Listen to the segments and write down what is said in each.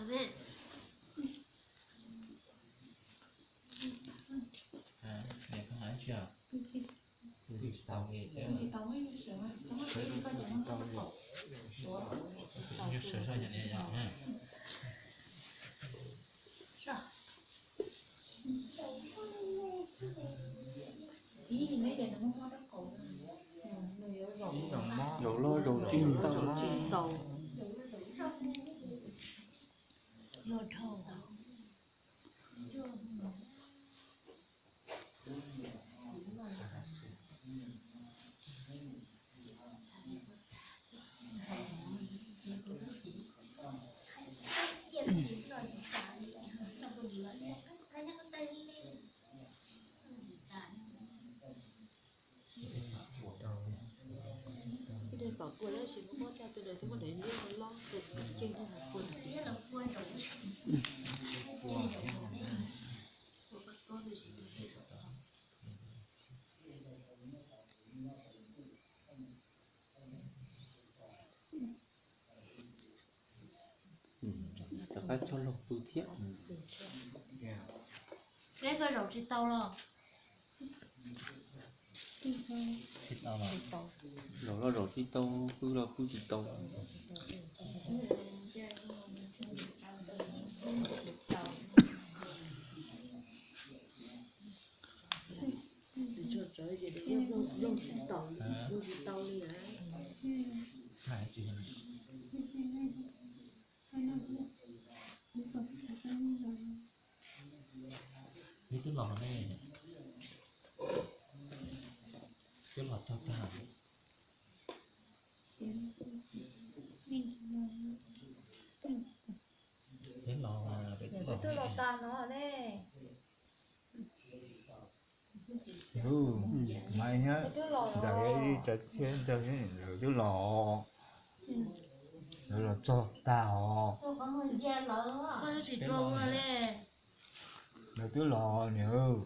Zaum loj zaum tsis tau. Ib daim pam kua tab sis muab coj tus daim twb muab daim liab loj loj tus ceeb thiaj hais kua ntxiv. Rov qab coj los pw thiab. Peb koj zaum tsis tau los? Zaum los zaum tsis tau, pw los pw tsis tau. Peb twb los ne, twb los txog tag. Peb los, peb twb los tag no ne. Mas ntawd ib cov txhiab ntawd lawv twb los, lawv los txog tag os. Koj twb tsis rua ua li. Lawv twb los niam.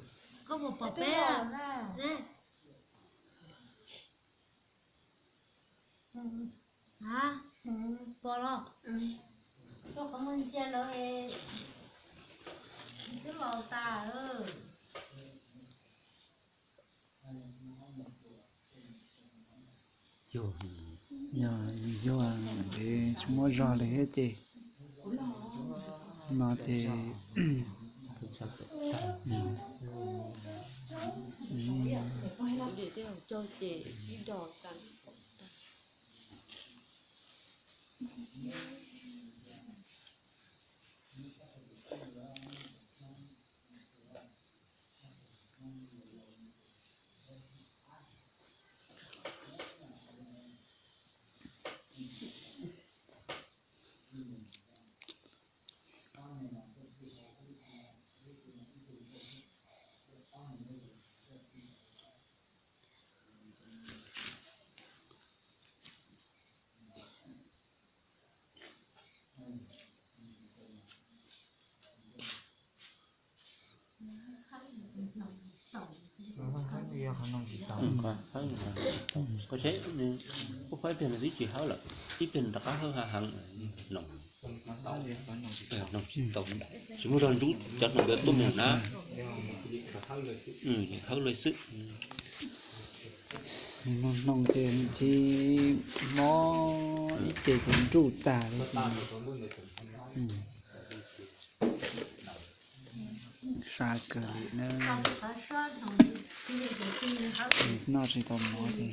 Koj puas pom peb? Pom los? Koj qhov muag ntsia lawv twb los tas. Yog, yog nws tsis muaj zog li thiab ces no ces Yog qhov no tsis tau. Koj saib, koj pab ib pliag nws twb tsis hawb lawm, ib pliag nws rov qab hawb heev heev no. Noog tsis tau, tsis muaj zog ntsub cov noog ntawd tuaj mus na. Hawb lawm xwb. Noog noog ces nws tsis mob ib ce ces nruj tag li. Sab kawg li na. Noj tsis tau mov li.